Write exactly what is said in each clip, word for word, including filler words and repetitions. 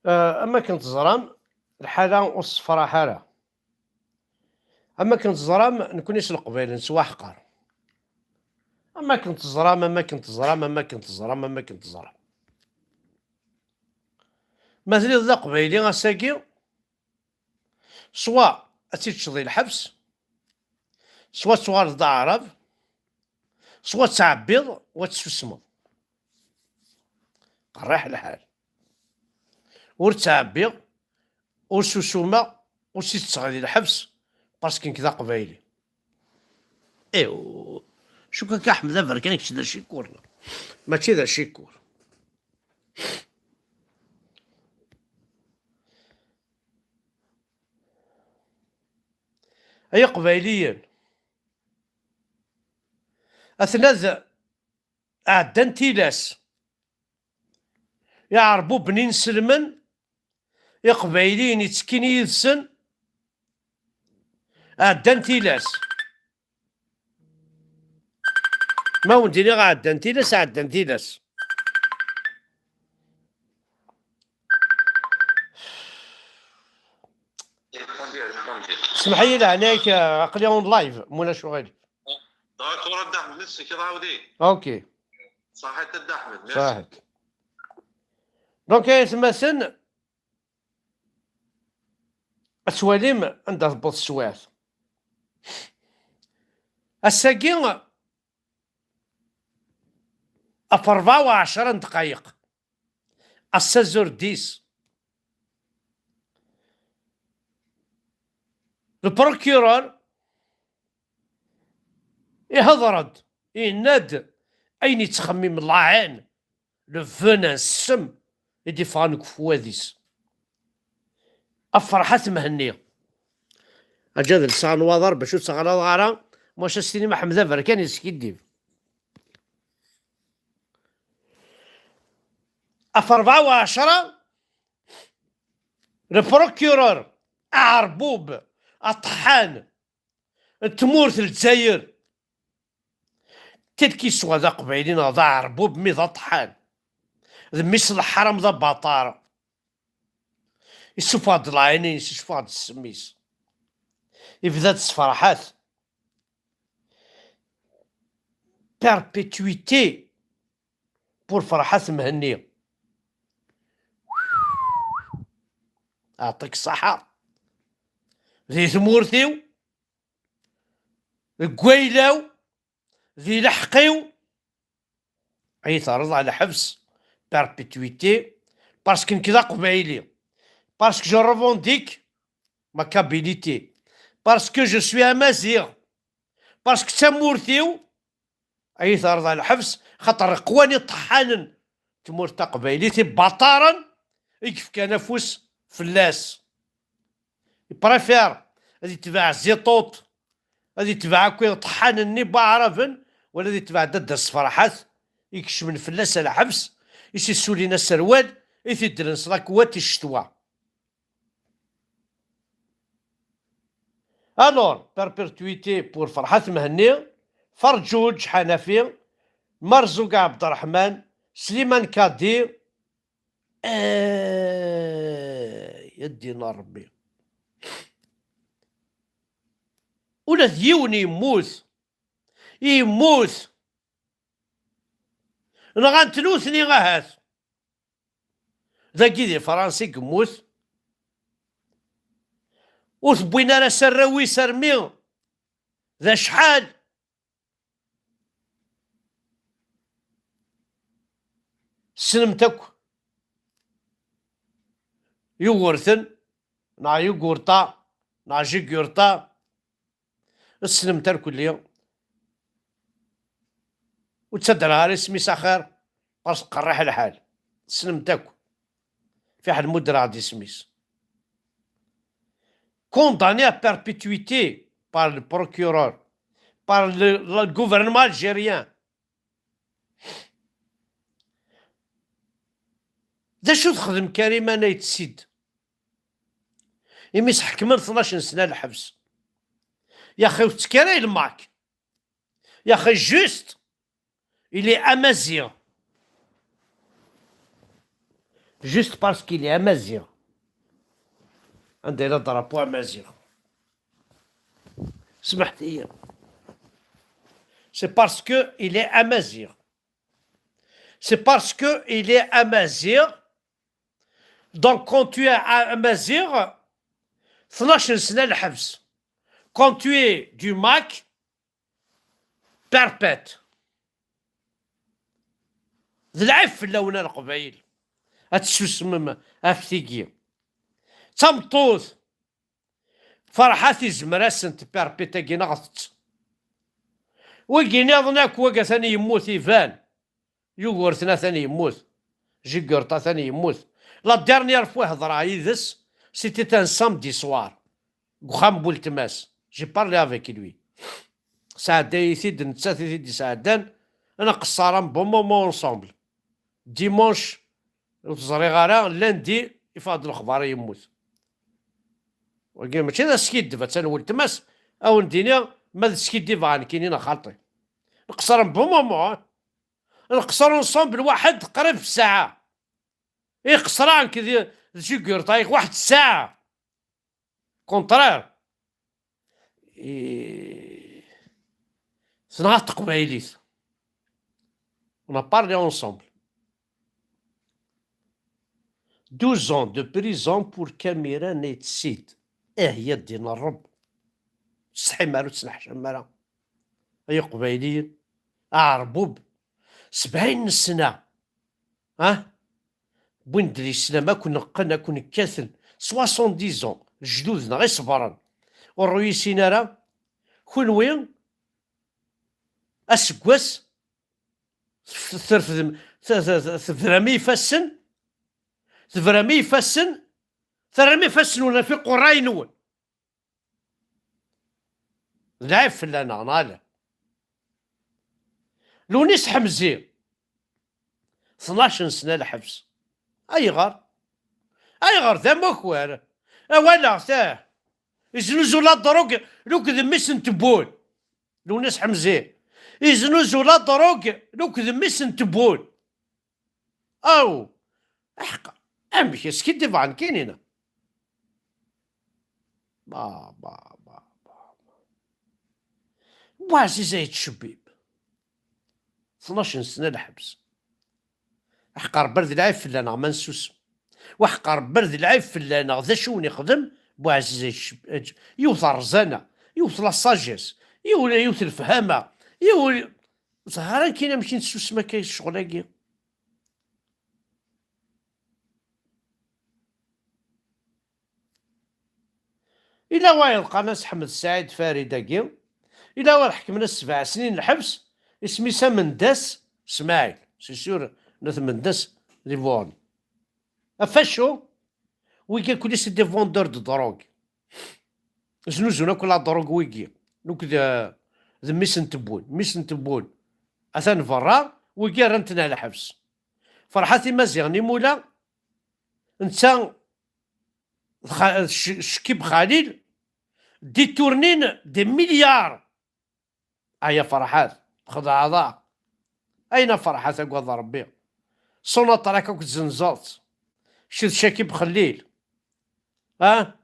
Ah, am akken teẓram, lḥala ur tessefraḥ ara. Am akken teẓram, nekkni s Leqbayel nettwaḥqer. Am akken teẓram, am akken teẓram, am akken teẓram, am akken teẓram. Ma tiliḍ d Aqbayli ass-agi, swa ad tiččeḍ i lḥebs, swa ad tuɣaleḍ d Aɛrab, swa ad tɛebbiḍ, wa ad tsusmeḍ. Qerriḥ lḥal. Ur ttɛebbiɣ, ur susumeɣ, ur sitteɣ di lḥebs, parce que nekk d Aqbayli. Iw, cukkeɣ Ḥmed Aberkan kečč d acikur. Mačči d acikur. Ay Iqbayliyen, atnad ɛeddan tilas. Iɛerbuben inselmen, Iqbayliyen ittekkin yid-sen, ɛeddan tilas. Ma wen-d-iniɣ ɛeddan tilas, ɛeddan tilas. Semḥ-iyi leɛnaya-k, aql-i on live, mulac uɣilif. D'accord a Dda Ḥmed, nessek ɣawdi. Ok. Saḥit a Dda Ḥmed, merci. Saḥit. Donc, ay atmaten, ad twalim anda tewweḍ teswiɛt. Ass-agi, ɣef rebɛa u ɛecra n ddqayeq, ass-a zur dix, le procureur ihḍer-d, yenna-d ayen yettxemmim laɛin, le venin, ssem i d-iffɣen deg ufwad-is. A Ferḥat Mhenni. Aǧa d lsaɣ n waḍar bac ur tt-ɣlaḍeɣ ara, maca s tinim Ḥmed Aberkan yeskiddib. Ɣef rebɛa u ɛecra, le procureur aɛerbub, aṭeḥḥan n tmurt n Lezzayer, tel qu'il soit d aqbayli neɣ d aɛerbub, mi d aṭeḥḥan, d mmi-s n leḥram, d abaṭar, isuffeɣ-d lɛin-ines, isuffeɣ-d ssem-is, ibda-d s Ferḥat. Perpétuité pour Ferḥat Mhenni. Aɛṭik ṣṣaḥa. Di tmurt-iw, deg wayla-w, di leḥq-iw, ay terreḍ ɣer lḥebs, perpétuité, parce que nekk d aqbayli, parce que je revendique ma kabilité, parce que je suis amaziɣ, parce que d tamurt-iw, ay terreḍ ɣer lḥebs, xaṭer qwan iṭeḥḥanen n tmurt taqbaylit, ibaṭaren i yefkan afus fell-as. Iprefir ad itbeɛ Ziṭuṭ, ad itbeɛ akk iṭeḥḥanen-nni n waɛraben, wala ad itbeɛ Dadda-s Ferḥat, i ikecmen fell-as ɣer lḥebs, i s-issulin aserwal, i t-iddren s lakwat i ccetwa. Alors, perpétuité pour Ferḥat Mhenni, Ferǧuǧ Ḥanafi, Merzoug Ɛebderreḥman, Sliman Kadi, ay, a ddin n Ṛebbi. Ula d yiwen yemmut. Yemmut. Nɣan-t nutni ahat. Dagi di Fransa i yemmut. Ur t-wwin ara s arraw-is armi d acḥal. Tessnem-t akk. Yugurten, neɣ Yugurṭa, neɣ Jigurṭa. Tessnem-t arkelli. Ur ttadreɣ ara isem-is axir, parce que qerriḥ lḥal. Tessnem-t akk. Fiḥel ma ur ddreɣ-d isem-is. Condamné à perpétuité par le procureur, par le, le gouvernement algérien. D acu texdem Karima Nayt Sid? Imi s-ḥekmen tnac n sna lḥebs. Yaxi ur tettkara i lmak. Yaxi juste, il est amaziɣ. Juste parce qu'il est amaziɣ. Anda yella drapeau amaziɣ? Smeḥt-iyi. C'est parce que il est amaziɣ. C'est parce que il est amaziɣ. Donc quand tu es amaziɣ, tnac sna lḥebs. Quand tu es du mac, perpète. D lɛib fell-awen a Leqbayel. Ad tsusmem ɣef tigi. D tameṭṭut. Ferḥat izmer-asent perpète-agi neɣ-tt. Wigi nniḍen akk, wagi atan yemmut iban. Yugurten atan yemmut. Jigurṭ atan yemmut. La dernière fois hedreɣ yid-s, c'était un samedi soir. Deg uxxam n weltma-s. J'ai parlé avec lui. Sɛedda-yi-t-id, nettat i t-id-isɛeddan. Nqeṣṣer un bon moment ensemble. Dimanche, ur t-ẓriɣ ara, lundi, iffeɣ-d lexbar yemmut. Wagi mačči d askiddeb, attan weltma-s, a wen-d-iniɣ ma d skiddibeɣ nekkini neɣ xaṭi. Nqeṣṣer un bon moment, hein. Nqeṣṣer ensemble waḥed qrib ssaɛa. Iqeṣṣer nekk d, d Jigurṭ-a, waḥed ssaɛa. Contraire. I-, tenɣa teqbaylit. On a parlé ensemble. Douze ans de prison pour Kamira Nayt Sid. Eh, ya ddin Ṛebb. Ur tsetḥim ara, ur tettneḥcam ara. Ay Iqbayliyen, aɛerbub, sebɛin n ssna. Ha? Wwin-d leslam, akk neqqen, akk nekkaten. Soixante-dix ans, lejdud-nneɣ i ṣebren. Ur ruyisin ara. Kunwi, aseggas, tef-, terfdem, te-, te-, te-, tebram i ifassen, tebram i ifassen, terram ifassen-nwen ɣef iqerray-nwen. D lɛib fell-aneɣ, neɣ ala? Lewnis Ḥemzi, tnac n sna lḥebs. Ayɣer? Ayɣer d amakar? Awaleɣ-t, ah. Iznuzu la drogue, luk d mmi-s n Tebboul. Lewnis Ḥemzi. Iznuzu la drogue, luk d mmi-s n Tebboul. Aw! Aḥeqqa! Amek, skiddibeɣ nekkini? Ba, ba, ba, ba, ba. Buɛziz Ayt Cebbib. Tnac n sna lḥebs. Aḥeqqa Ṛebbi d lɛib fell-aneɣ ma nsusem. Waḥeqqa Ṛebbi d lɛib fell-aneɣ, d acu wen-ixdem Buɛziz Ayt Cebbib? Yiwet ṛṛzana, yiwet la sagesse, yiwet, yiwet lefhama, yiwet, ẓer akin amek i nessusem akka ccɣel-agi. Ila wa yeḍqan as Ḥmed Saɛid Farid-agi, ila wa ḥekmen as sebɛa snin lḥebs, isem-is Amendas Smaɛil, c'est sûr, n At Mendas di Buɣni. Ɣef acu? Wigi akk-nni c'est des vendeurs de drogue. Znuzun akk la drogue wigi. Nekk d, d mmi-s n Tebboul. Mmi-s n Tebboul atan berra, wigi rran-ten ar lḥebs. Ferḥat Imaziɣen Imula, netta d Xa-, d Ch-, Ckib Xalil, détournin des milliards. Aya Ferḥat, txedɛeḍ-aɣ. Ayen a Ferḥat, agad Ṛebbi. Sunaṭrak akk tzenzeḍ-tt. Kečč d Cakib Xellil. Ha?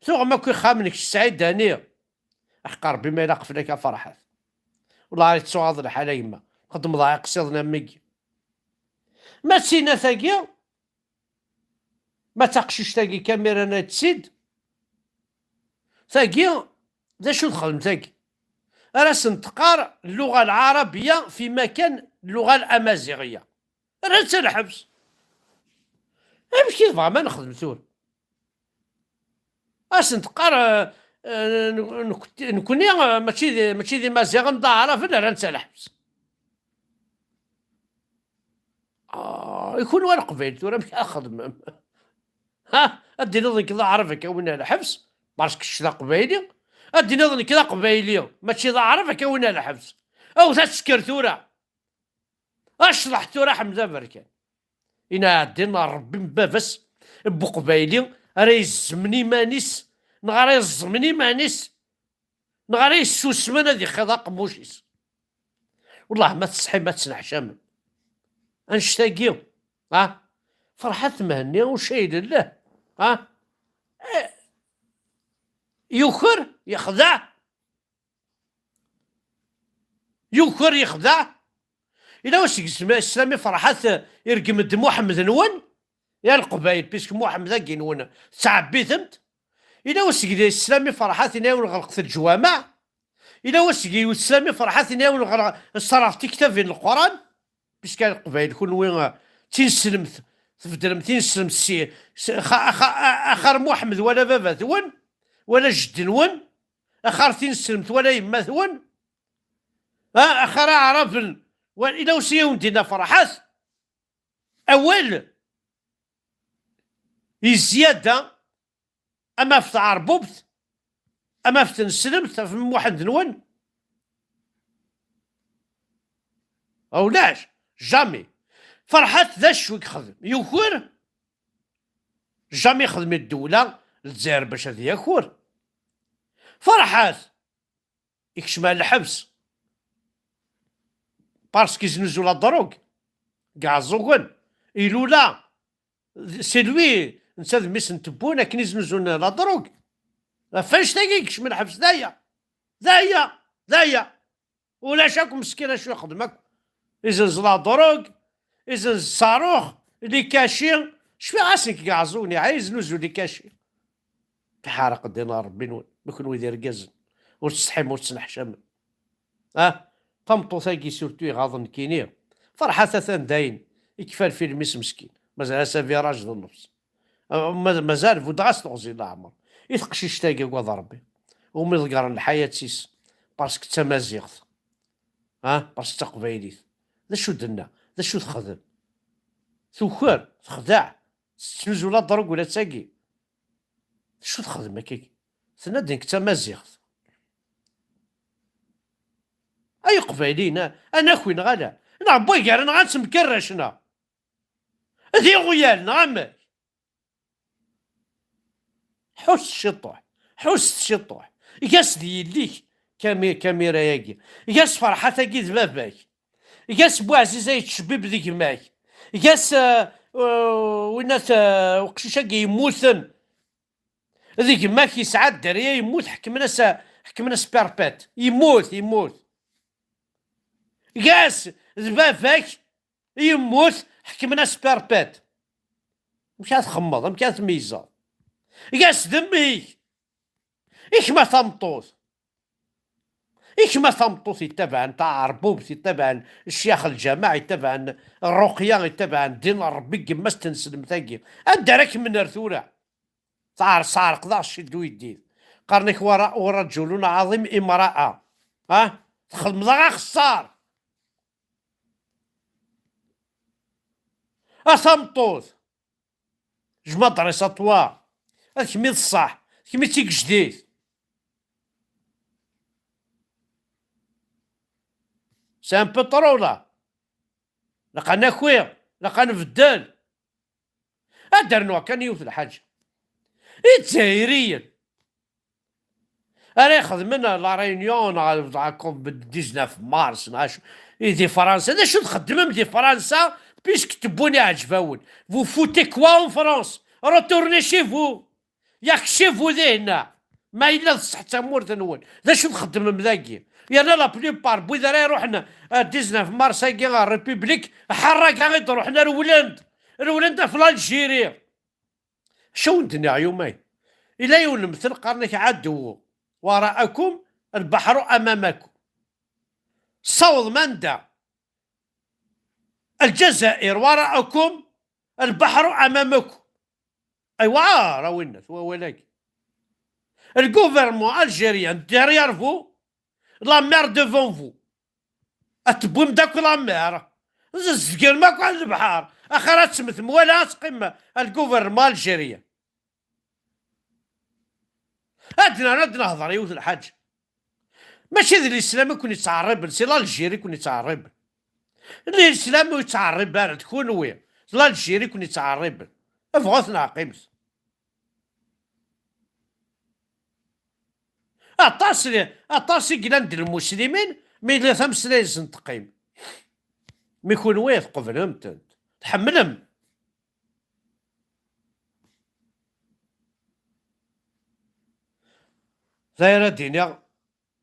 Tuɣem akk ixxamen, kečč d Saɛid Dani. Aḥeqqa Ṛebbi ma ilaq fell-ak a Ferḥat. Wellah tettuɣaḍ lḥal a yemma. Txeddmeḍ ɛiqsiḍen am wigi. Ma d tinna tagi, ma d taqcict-agi Kamira Nayt Sid, tagi, d acu texdem tagi? Ar asen-teqqar اللغة العربية في مكان اللغة الأمازيغية. Rran-tt ar lḥebs. Amek i tebɣam ad nexdem tura? Ad asen-teqqar, eh, eh, nek-, nekni, eh, mačči d, mačči d Imaziɣen, d Aɛraben, rran-tt ar lḥebs. Ah, i kunwi a Leqbayel tura, amek ara txedmem? Ha? Ad d-tiniḍ nekk d Aɛrab, ad k-awin ar lḥebs, parce que kečč d Aqbayli. Ad d-tiniḍ nekk d Aqbayli, mačči d Aɛrab, ad k-awin ar lḥebs. Awet ad tesker tura. Acḍeḥ tura, Ḥmed Aberkan. Inɛeddin n Ṛebbi n baba-s n Uqbayli ara yezzmen iman-is, neɣ ara yeẓẓmen iman-is, neɣ ara yessusmen ad ixiḍ aqemmuc-is. Wellah ma tesḥim ad tneḥcamem. Annect-agi, ha? Ferḥat Mhenni ucayel llah, ha? Eh, yuker, yexdeɛ, yuker, yexdeɛ. Ila useg Slami Ferḥat, eh, irgem-d Muḥemmed nwen, ya Leqbayel, puisque Muḥemmed agi nwen tettɛebbitem-t. Ila useg Slami Ferḥat, yenna-yawen ɣelqet leǧwameɛ. Ila wasgi Slami Ferḥat, yenna-yawen ɣer ṣṣreɣ tiktabin n Leqran, puisque a Leqbayel kunwi, eh, d tineslemt, tbeddlem tineslemt si, si, xa-, xa-, a-, axar Muḥemmed wala baba-twen, wala jeddi-nwen, axar tineslemt wala yemma-twen, a-, axar aɛraben, wa-, ila usgi yawen-d-yenna Ferḥat, awal, izyada, ama ɣef tɛerbubt, ama ɣef tneslemt, ɣef Muḥend nwen. Ulac, jamais. Ferḥat d acu i yexdem? Yuker? Jamais yexdem i ddewla Lezzayer bac ad yaker. Ferḥat ikcem ar lḥebs. Parce que yeznuzu la drogue. Deg Iɛeẓẓugen. Ilula. C'est lui, netta d mmi-s n Tebboune, akken i znuzun la drogue. Ɣef annect-agi i yekcem lḥebs, d aya. D aya. D aya. Ulac akk meskin acu ixdem akk. Izenz la drogue, izenz ṣṣarux, les cachets. Cfiɣ-asen deg Iɛeẓẓugen, iɛa yeznuzu les cachets. Iḥerq ddin n Ṛebbi-nwen, ma kenwi d irgazen. Ur tsetḥim, ur tettneḥcamem. Ah, tameṭṭut-agi surtout iɣaḍen nekkini. Ferḥat atan dayen, ikfa lfilm-is meskin. Mazal-as aviraj d nnefs. Ah, ma-, mazal buddeɣ-as teɣzi n leɛmer. I teqcict-agi, agad Ṛebbi. Umi ḍeggren lḥayat-is, parce que d tamaziɣt. Ah, parce que d taqbaylit. D acu d-tenna? D acu texdem? Tuker, texdeɛ, tettnuzu la drogue ula d tagi. D acu texdem akkagi? Tenna-d nekk d tamaziɣt. Ay iqbayliyen, a, a naki neɣ ala? Neɣ n wagar neɣ ad temkerracen? D iɣyal neɣ amek? Ḥusset ciṭuḥ, ḥusset ciṭuḥ. Eg-as d yelli-k kami-, kamira-agi. Eg-as Ferḥat-agi d baba-k. Eg-as Buɛziz ay yettcebbib d gma-k. Eg-as, eh, eh, winna-t, eh, uqcic-agi yemmuten. D gma-k yesɛa dderya yemmut, ḥekmen-as, ḥekmen-as perpète. Yemmut, yemmut. Eg-as d baba-k yemmut, ḥekmen-as perpète. Amek ara txemmeḍ? Amek ara tmeyyzeḍ? Eg-as d mmi-k. I kemm a tameṭṭut? I kemm a tameṭṭut yettabaɛen taɛerbubt, yettabaɛen ccyax lǧameɛ, yettabaɛen ṛṛuqya, yettabaɛen ddin n Ṛebbi deg yemma-s n tneslemt-agi? Anda ara kem-nerr tura? Tɛer-, tɛerqeḍ-aɣ cceddu yeddid. Qqaren-ak wara-, ورجل عظيم امرأة. Ha? Txedmeḍ-aɣ axeṣṣar. A tameṭṭut, je m'adresse à toi. D kemm i d ṣṣeḥ, d kemm i d tigejdit. C'est un peu trop là. Ilaq ad naki, ilaq ad nbeddel. Ad d-rnuɣ kan yiwet lḥaǧa. Izzayriyen ara ixedmen la réunion neɣ la COP dix-neuf mars neɣ acu, i di Fransa, d acu txeddmem di Fransa, puisque Tebboune iɛǧeb-awen? Vous foutez quoi en France? Retournez chez vous. Yak chez vous dihin. Ma yella d ṣṣeḥ d tamurt-nwen, d acu txeddmem dagi? Yerna la plupart n wid ara iruḥen, euh, dix-neuf mars-agi ɣer République, ḥerraga i d-ruḥen, rewlen-d, rewlen-d ɣef l'Algérie. Acu awen-d-nniɣ yumay? Ila yiwen lemtel qqaren-ak: عدو وراءكم، البحر أمامكم. Ssawḍem anda? الجزائر وراءكم، البحر أمامكم. Aywa, ara winna-t wawal-agi. Le gouvernement algérien derrière vous, la mer devant vous. Ad tewwim-d akk la mer. Tzedgem akk lebḥer. Axir ad temmtem wala ad teqqim le gouvernement algérien. Ad nerr-, ad nehḍer yiwet lḥaǧa. Mačči d l'islam i ken-yettɛerriben, c'est l'Algérie i ken-yettɛerriben. L'islam ur yettɛerrib ara, d kunwi. D l'Algérie i ken-yettɛerriben. Bɣut neɣ qqimet. Aṭas, aṭas i yellan d lmuslimin, mi yella tameslayt-nsen teqqim. Mi kunwi tqeblem-tent, tḥemmlem. Dayen ad d-iniɣ,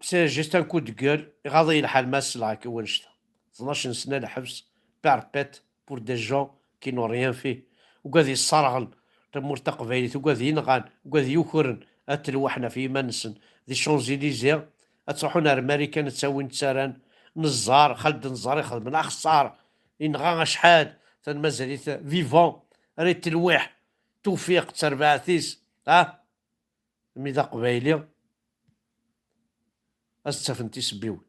c'est juste un coup de gueule, iɣaḍ-iyi lḥal ma sleɣ akka wannect-a. Tnac n sna lḥebs, perpète pour des gens qui n'ont rien fait. Ugad yesserɣen tamurt taqbaylit, ugad yenɣan, ugad yukren, ad telweḥn ɣef yiman-nsen. Di Champs-Élysées, ad truḥun ar Marikan, ad tawin tsaran, Neẓẓar, Xaled Neẓẓar ixedmen axeṣṣar, yenɣa acḥal, tan mazal-it vivant, ara yettelwiḥ, Tufiq d terbaɛt-is, ha? Mi d aqbayli, ad s-ttafen tisebbiwin.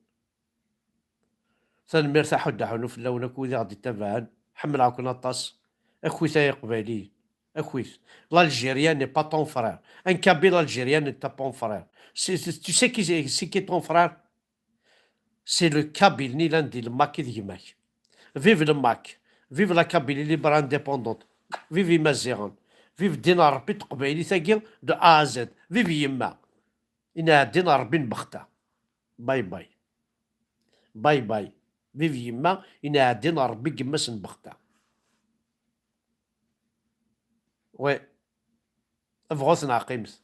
Tanemmirt a Ḥuddu Ḥunu fell-awen akk wid i ɣ-d-ittabaɛen. Ḥemmleɣ-ken aṭas. Akit ay Iqbayliyen. Akit. L'Algérien n'est pas ton frère. Un Kabyle algérien n'est pas ton frère. C'est- c'est- Tu sais qui c'est c'est qui ton frère? C'est le Kabyle-nni yellan di le MAK i d gma-k. Vive le MAK. Vive la Kabylie libre indépendante. Vive Imaziɣen. Vive ddin n Ṛebbi d teqbaylit-agi de A à Z. Vive yemma. Inɛeddin Ṛebbi n Bexta. Bye bye. Bye bye. Vive yemma, inɛeddin Ṛebbi n yemma-s n Bexta. Ouais. Bɣut neɣ qqimet.